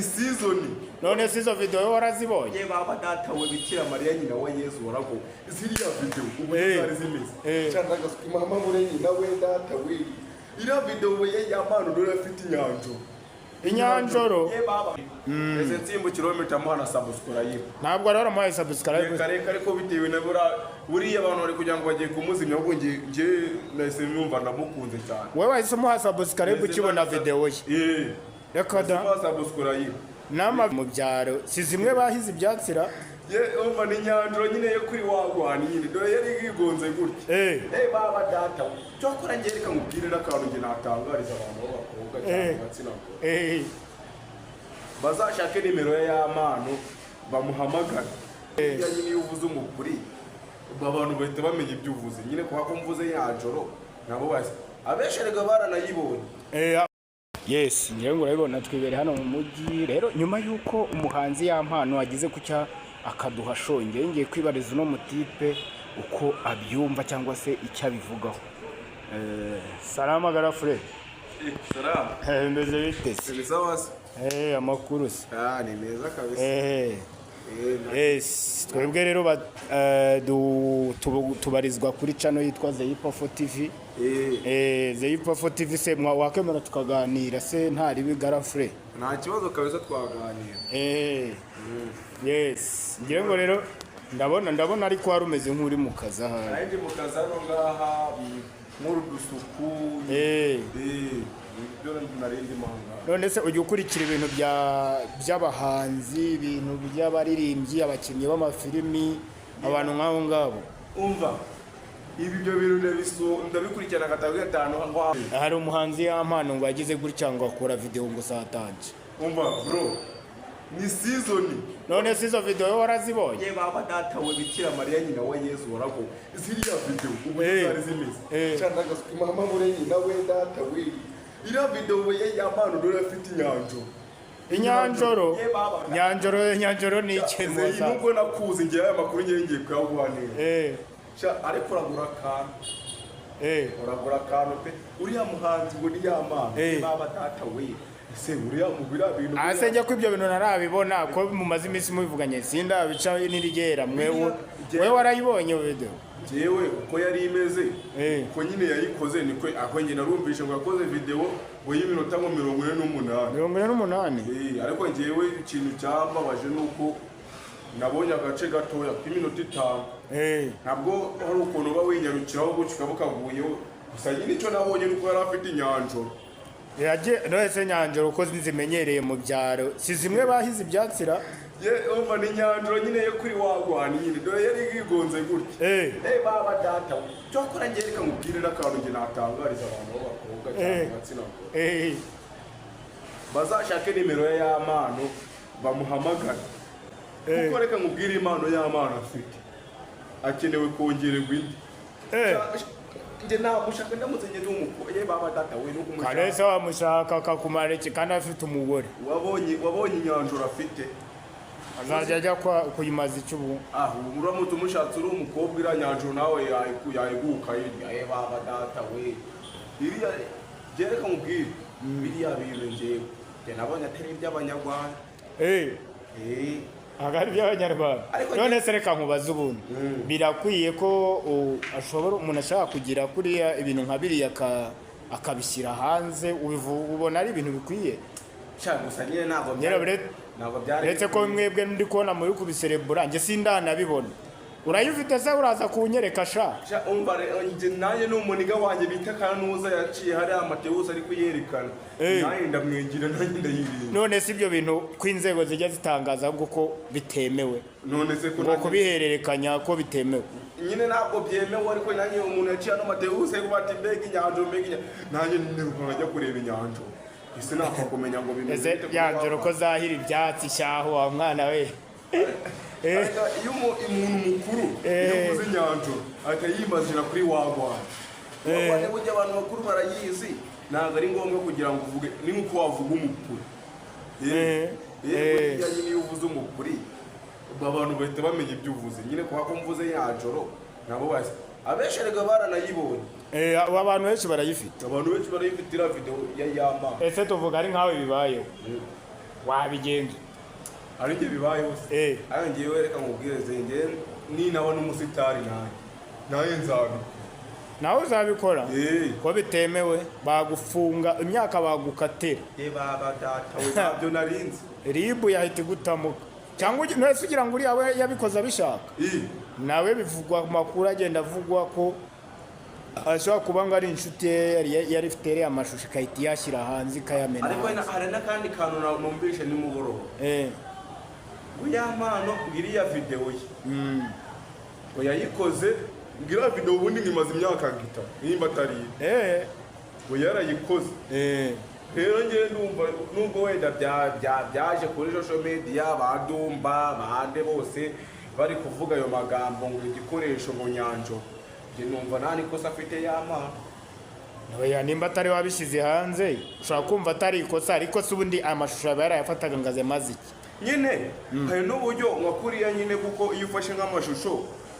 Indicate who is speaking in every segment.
Speaker 1: Season.
Speaker 2: None se izo video warazibonye?
Speaker 1: Ye baba data we, Bikira Mariya nyina wa Yesu, warago ziriya video uburyo zari zimeze. Cyangwa agasuka mama muri nyina we, data we, iriya video we ya Mpano, dore afite inyanjoro.
Speaker 2: Inyanjoro.
Speaker 1: Ye baba, ese nsimbu kilomita muhana subscribe.
Speaker 2: Ntabwo rero waramuhaye subscribe.
Speaker 1: Reka reka, ariko bitewe na buriya abantu bari kugira ngo bagiye kumuzimya, ahubwo nge nahise numva ndamukunze cyane.
Speaker 2: Wowe wahise umuha subscribe ukibona video ye?
Speaker 1: Eh.
Speaker 2: Reka da.
Speaker 1: Muha subscribe.
Speaker 2: Nama mu byaro si zimwe bahize ibyatsira.
Speaker 1: Ye umva, ni nyanjoro nyine yo kuri wagwana nyine, dore yari yigonze gutya. Eh baba data we, cyokora nge reka nkubwire n'akantu nge natangariza abantu b'abakobwa cyane, igitsina gore. Bazashake nimero ye y'Amano bamuhamagare. Burya nyine iyo uvuze umukuri, abantu bahita bamenya ibyo uvuze nyine, kubera ko mvuze yanjoro nabo bazi, abenshi erega baranayibonye.
Speaker 2: Yes, ngewe ngo urabibona twibere hano mu mujyi. Rero nyuma y'uko umuhanzi Yampano ageze ku cya akaduha show, ngewe ngiye kwibariza uno mutipe uko abyumva cyangwa se icyo abivugaho. Salama garafure.
Speaker 1: Salamu.
Speaker 2: Meze bite se?
Speaker 1: Ni sawa se.
Speaker 2: Amakuru se?
Speaker 1: Ah, ni meza kabisa.
Speaker 2: Yes, twebwe rero tubarizwa kuri channel yitwa Zeyipa TV. Zeyipa TV se wakemera tukaganira se nta ribi, garafure?
Speaker 1: Nta kibazo kabisa, twaganira.
Speaker 2: Yes, ngira ngo rero ndabona ariko wari umeze nk'uri mu kazi ahari.
Speaker 1: Nari ndi mu kazi hano ngaha, nk'uru dusuku. Ibyo nari ndimo aha ngaha.
Speaker 2: None se ujya ukurikira ibintu by'abahanzi, ibintu by'abaririmbyi, abakinnyi b'amafilimi, abantu nk'abo ngabo?
Speaker 1: Umva, ibi ibyo bintu ndabikurikirana gatanu gatanu ngo
Speaker 2: Hari umuhanzi Yampano ngo yagize gutya ngo akora video ngo satanje.
Speaker 1: Umva bro, ni season.
Speaker 2: None se izo video warazibonye?
Speaker 1: Ye baba data we, Bikira Mariya nyina wa Yesu, warago ziriya video uburyo zari zimeze. Cyangwa agasuka mama muri nyina we, data we, iriya video we ya Mpano, dore afite inyanjoro.
Speaker 2: Inyanjoro.
Speaker 1: Ye baba.
Speaker 2: Nyanjoro, nyanjoro ni iki?
Speaker 1: Zeyi, nubwo nakuze ngiye, aya makuru ngiye kuyaguha neza. Sha, ariko uragura akantu. Uragura akantu pe. Uriya muhanzi ngo ni Yampano. Baba data we, ese uriya mu biriya bintu
Speaker 2: Ase njya ko ibyo bintu ntarabibona, ko mumaze iminsi mubivuganye, sindabica n'iryera. Mwewe wewe warayibonye video?
Speaker 1: Jewe uko yari imeze, uko nyine yayikoze niko aho njye narumvishe ngo yakoze video ngo y'iminota ngo 48.
Speaker 2: 48.
Speaker 1: Ariko njyewe ikintu cyambabaje ni uko nabonye agace gatoya k'iminota 5. Ntabwo hari ukuntu uba winyarukiraho gutyo ukaba ukaguyeho gusa. Nyine icyo nabonye ni uko yari afite inyanjoro.
Speaker 2: Yagiye none se nyanjoro ko zimenyereye mu byaro si zimwe bahize ibyatsira?
Speaker 1: Ye umva, ni nyanjoro nyine yo kuri wagwana nyine, dore yari yigonze gutya. Eh baba data we, cyokora ngiye reka nkubwire n'akantu nge natangariza abantu b'abakobwa cyane, igitsina gore. Bazashake nimero ye y'Amano bamuhamagare. Kuko reka nkubwire, impano y'Amano afite akenewe kongererwa indi. Njye namushaka ndamutse ngeze umukobwa. Ye baba data we, nuko
Speaker 2: Kandi
Speaker 1: umushaka.
Speaker 2: se wamushaka akakumara iki kandi afite umugore?
Speaker 1: Wabonye inyanjoro afite?
Speaker 2: Azajya ajya kuyimaza icyo ubu?
Speaker 1: Ah, uramutse umushatse uri umukobwa, iriya nyanjoro nawe yayiguka hirya. Ye baba data we, iriya njye reka nkubwire, biriya bintu njyewe njye nabonye atari iby'Abanyarwanda.
Speaker 2: Ntabwo ari iby'Abanyarwanda. None se reka nkubaze ubundi, birakwiye ko ashobora, umuntu ashaka kugira kuriya ibintu nka biriya akabishyira hanze? Ubona ari ibintu bikwiye?
Speaker 1: Sha, gusa nyine ntabwo
Speaker 2: Nyine
Speaker 1: ntabwo byari
Speaker 2: uretse ko mwebwe ndi kubona muri kubiserebura, njye sindanabibona. Urayifite se? Uraza kunyereka sha.
Speaker 1: Sha, umva njye nanjye ni umuniga wanjye bita Kanuza yaciye hariya Amatewusi ari kuyerekana. Nanjye ndamwegera, nanjye ndayirinda.
Speaker 2: None se ibyo bintu ko inzego zijya zitangaza ahubwo ko bitemewe?
Speaker 1: None se ko
Speaker 2: ngo kubihererekanya ko bitemewe?
Speaker 1: Nyine ntabwo byemewe, ariko nanjye umuntu yaciye hano Matewusi ari kuvuga ati mbega inyanjo, mbega inyanjo, nanjye niruka nkajya kureba inyanjo, ese napfa kumenya ngo bimeze
Speaker 2: Ese
Speaker 1: bite kuri
Speaker 2: yanjoro ko
Speaker 1: wa
Speaker 2: zahira ibyatsi shaho wa mwana we?
Speaker 1: Ariko iyo umuntu mukuru iyo uvuze inyanjo ahita yimazina kuri wagwana. Wagwana burya abantu bakuru barayizi, ntabwo ari ngombwa kugira ngo uvuge, ni nk'uko wavuga umukuri. Burya nyine iyo uvuze umukuri, abantu bahita bamenya ibyo uvuze nyine, kubera ko mvuze yanjoro nabo bazi, abenshi erega baranayibonye.
Speaker 2: Abantu benshi barayifite.
Speaker 1: Abantu benshi barayifite iriya video ya Yama.
Speaker 2: Ese tuvuga ari nkawe bibayeho? Wabigenza?
Speaker 1: Ari njye bibayeho se?
Speaker 2: Eh.
Speaker 1: Ayo, ngewe reka nkubwire, njye ninabona umusitari, nanjye nzabikora.
Speaker 2: Nawe uzabikora?
Speaker 1: Eh.
Speaker 2: Ko bitemewe, bagufunga imyaka bagukatira.
Speaker 1: Ye baba data we, ntabyo narinzi.
Speaker 2: RIB yahita igutamuka cyangwa ntese ugira ngo uriya we yabikoze abishaka?
Speaker 1: I
Speaker 2: Nawe bivugwa, amakuru agenda avugwa ko ashobora kuba ngo ari inshuti ye yari ifite iriya mashusho, ikahita iyashyira hanze, ikayamena
Speaker 1: Ariko
Speaker 2: hanze.
Speaker 1: hari n'akandi kantu numvishe nimugoroba, ngo ya mpano, ngo iriya videwo ye ngo yayikoze, ngo iriya videwo ubundi ngo imaze imyaka ngo 3 nimba atari ine, ngo yarayikoze. Rero ngewe ndumva nubwo wenda byaje kuri social media, ba Dumba bande bose bari kuvuga ayo magambo ngo igikoresho, ngo nyanjo, njye numva nta nikosa afite ya mpano.
Speaker 2: Oya, nimba atari wabishyize hanze, ushobora kumva atari ikosa, ariko se ubundi amashusho aba yarayafataga ngo aze maze iki?
Speaker 1: Nyine hari n'uburyo nka kuriya nyine, kuko iyo ufashe nk'amashusho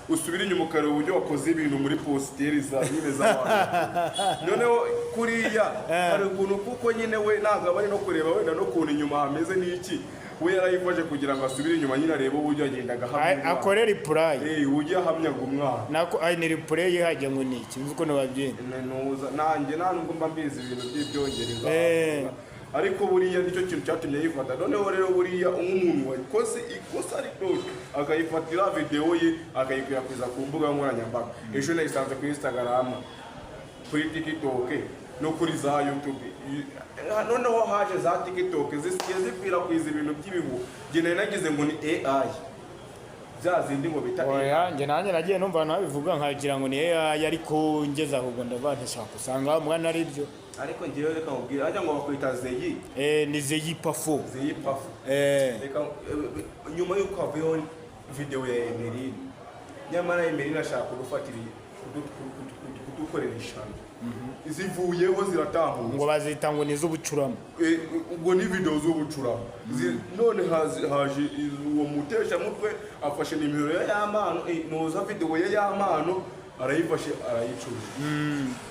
Speaker 1: usubira inyuma ukareba uburyo wakoze ibintu muri positeri za nyine z'abantu, noneho kuriya hari ukuntu, kuko nyine we ntabwo aba ari no kureba wenda n'ukuntu inyuma hameze n'iki, we yarayifashe kugira ngo asubire inyuma nyine arebe uburyo yagendaga ahamya umwana.
Speaker 2: Akore reply.
Speaker 1: Eh, uburyo yahamyaga umwana.
Speaker 2: Nako ay ni replay hajya ngo ni iki, nzi ukuntu babyina.
Speaker 1: Ntuza nanjye nta nubwo mba mbizi ibintu by'ibyongereza, ariko buriya nicyo kintu cyatumye yifata. Noneho rero buriya nk'umuntu wakoze ikosa ritoya akayifatira videwo ye akayikwirakwiza ku mbuga nkoranyambaga, ejo nayisanze kuri Instagram, kuri TikTok no kuri za YouTube. Noneho haje za TikTok zisigaye zikwirakwiza ibintu by'ibihu, njye nari nagize ngo ni AI, bya zindi ngo bita AI.
Speaker 2: Oya, njye nanjye nagiye numva abantu babivuga nkagira ngo ni AI, ariko ngeze ahubwo ndavuga ntishaka usanga mwana ari byo.
Speaker 1: Ariko njyewe reka nkubwire, hajya ngo bakwita Zeyi?
Speaker 2: Eh, ni Zeyi Pafo.
Speaker 1: Zeyi Pafu. Reka nyuma y'uko havuyeho videwo ya Emeline, nyamara Emeline ashaka kudufatira kudukorera ishano, zivuyeho ziratambutse.
Speaker 2: Ngo bazita ngo ni iz'ubucuramo.
Speaker 1: Eh, ubwo ni videwo z'ubucuramo. None haje uwo muteshamutwe afashe nimero ya Yampano, nuza videwo ya Yampano arayifashe arayicuruza.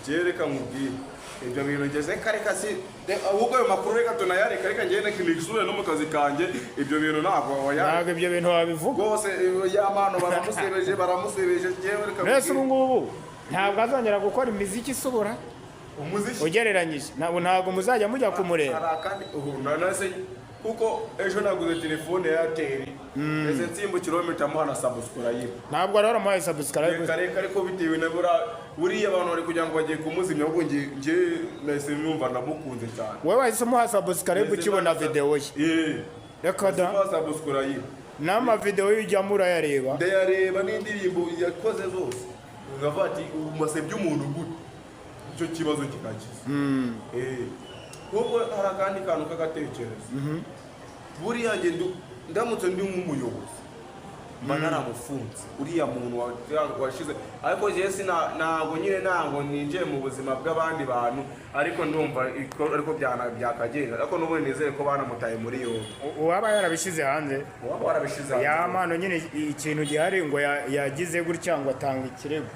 Speaker 1: Njyewe reka nkubwire, ibyo bintu ngeze kare kasi ahubwo ayo makuru reka tunayareka, reka ngende nisubire no mu kazi kanjye, ibyo bintu ntabwo oya.
Speaker 2: Ntabwo ibyo bintu wabivuga.
Speaker 1: Rwose Yampano baramusebeje, baramusebeje, njyewe reka
Speaker 2: Mbese ubu
Speaker 1: nkubwire.
Speaker 2: ngubu ntabwo azongera gukora imiziki isubura?
Speaker 1: Umuziki?
Speaker 2: Ugereranyije, ntabwo muzajya mujya kumureba.
Speaker 1: Hari akandi ubu nanase, kuko ejo naguze telefone ya Airtel, ese nsimbukiraho mpita muha na subscribe.
Speaker 2: Ntabwo wari waramuhaye subscribe?
Speaker 1: Reka reka, ariko bitewe na buriya abantu bari kugira ngo bagiye kumuzimya, ahubwo njye nahise numva ndamukunze cyane.
Speaker 2: Wowe wahise umuha subscribe ukibona videwo ye?
Speaker 1: Eh.
Speaker 2: Reka da!
Speaker 1: Muha subscribe.
Speaker 2: N'amavidewo ye ujyamo urayareba?
Speaker 1: Ndayareba, n'indirimbo yakoze zose, nkavuga ati ubu masebye umuntu gute, icyo kibazo kikakiza. Eh, kuko hari akandi kantu k'agatekerezo, buriya njye ndamutse ndi nk'umuyobozi mba naramufunze uriya muntu washize, ariko njyewe ntabwo nyine ntabwo ninjiye mu buzima bw'abandi bantu, ariko ndumva ariko byakagenda, ariko n'ubundi nizere ko banamutaye muri yombi.
Speaker 2: Uwaba yarabishyize hanze.
Speaker 1: Uwaba warabishyize hanze.
Speaker 2: Yampano nyine, ikintu gihari ngo yagize gutya ngo atanga ikirego.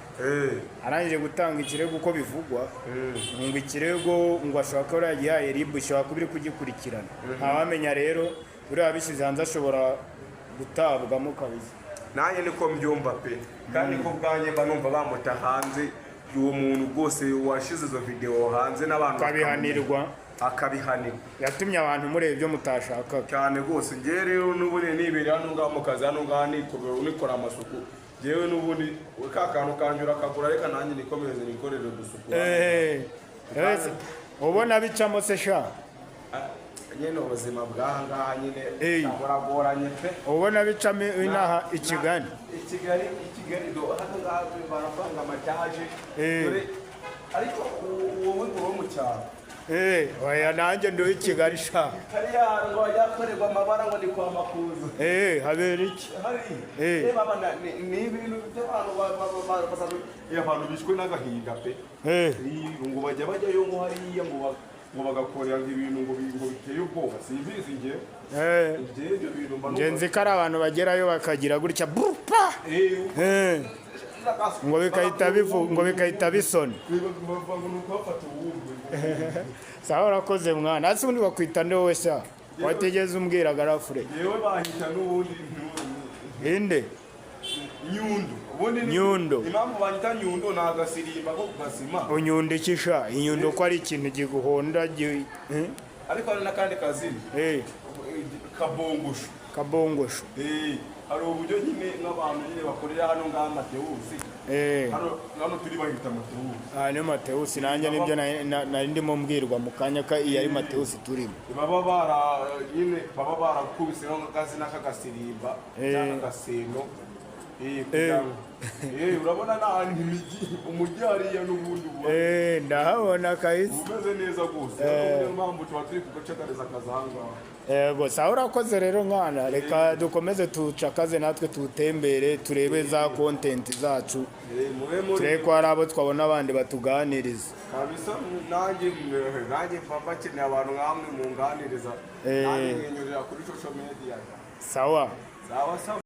Speaker 2: Arangije gutanga ikirego, uko bivugwa, ngo ikirego ngo ashobora kuba yaragihaye RIB, ishobora kuba iri kugikurikirana, ntawamenya. Rero uriya wabishyize hanze ashobora gutabwamo kabisa.
Speaker 1: Nanjye niko mbyumva pe, kandi ko bwanjye mba numva bamuta hanze uwo muntu rwose washize izo videwo hanze n'abantu
Speaker 2: Akabihanirwa.
Speaker 1: Akabihanirwa.
Speaker 2: Yatumye abantu mureba ibyo mutashakaga.
Speaker 1: Cyane rwose. Njyewe rero n'ubundi nibereye hano ngaha mu kazi, hano ngaha nikora amasuku, njyewe n'ubundi ka kantu kanjye urakagura, reka nanjye nikomereze nikorere udusuku.
Speaker 2: Eh, ese ubona bicamo se sha?
Speaker 1: Ah, nyine ubuzima bw'aha ngaha nyine buragoranye pe.
Speaker 2: Ubona bicamo inaha i Kigali?
Speaker 1: I Kigali, i Kigali do hano ngaha barapanga amataje. Dore ariko wowe ngo wo mu cyaro.
Speaker 2: Eh, oya, nanjye ndi i Kigali sha.
Speaker 1: Hariya hantu ngo hajya hakorerwa amabara ngo ni kwa Makuza.
Speaker 2: Eh, habera iki?
Speaker 1: Hari reba abana, ni ibintu by'abantu basanzwe, abantu bishwe n'agahinda pe. Ngo bajya bajyayo ngo hariya ngo bagakorera ngo ibintu ngo biteye ubwoba, simbizi njyewe. Njyewe ibyo bintu mba
Speaker 2: Nge nzi ko ari abantu bagerayo bakagira gutya bupa. Ngo bikahita bivu, ngo bikahita bisona.
Speaker 1: Ngo ni ukubafata uwumve.
Speaker 2: Sawa, urakoze mwana. Ese ubundi bakwita nde wowe sha? Watigeze umbwira, garafure?
Speaker 1: Yewe, banyita n'ubundi
Speaker 2: Inde?
Speaker 1: Nyundo ubundi
Speaker 2: Nyundo.
Speaker 1: Impamvu banyita Nyundo ni agasirimba ko kugasima.
Speaker 2: Unyundikisha inyundo ko ari ikintu giguhonda eh?
Speaker 1: Ariko hari n'akandi kazina. Kabongosho.
Speaker 2: Kabongosho.
Speaker 1: Hari uburyo nyine nk'abantu nyine bakorera hano ngaha Matewusi. Hano turi bahita Matewusi.
Speaker 2: Aha ni Matewusi, nanjye nibyo nari ndimo mbwirwa mu kanya ko iyi ari Matewusi turimo.
Speaker 1: Baba bara nyine baba barakubise nk'akazina k'agasirimba cyangwa agaseno. Kugira ngo urabona n'ahantu imijyi, umujyi hariya n'ubundi uba
Speaker 2: Ndahabona kahise.
Speaker 1: Umeze neza rwose. Niyo mpamvu tuba turi kugacakariza akazi aha ngaha.
Speaker 2: Yego, sawa, urakoze rero mwana. Reka dukomeze tucakaze natwe, tuwutembere, turebe za content zacu.
Speaker 1: Mube muri
Speaker 2: Turebe ko hari abo twabona abandi batuganiriza.
Speaker 1: Kabisa, nanjye mba bakeneye abantu nkamwe munganiriza. Nanjye nkinyurira kuri social media.
Speaker 2: Sawa.
Speaker 1: Sawa sawa.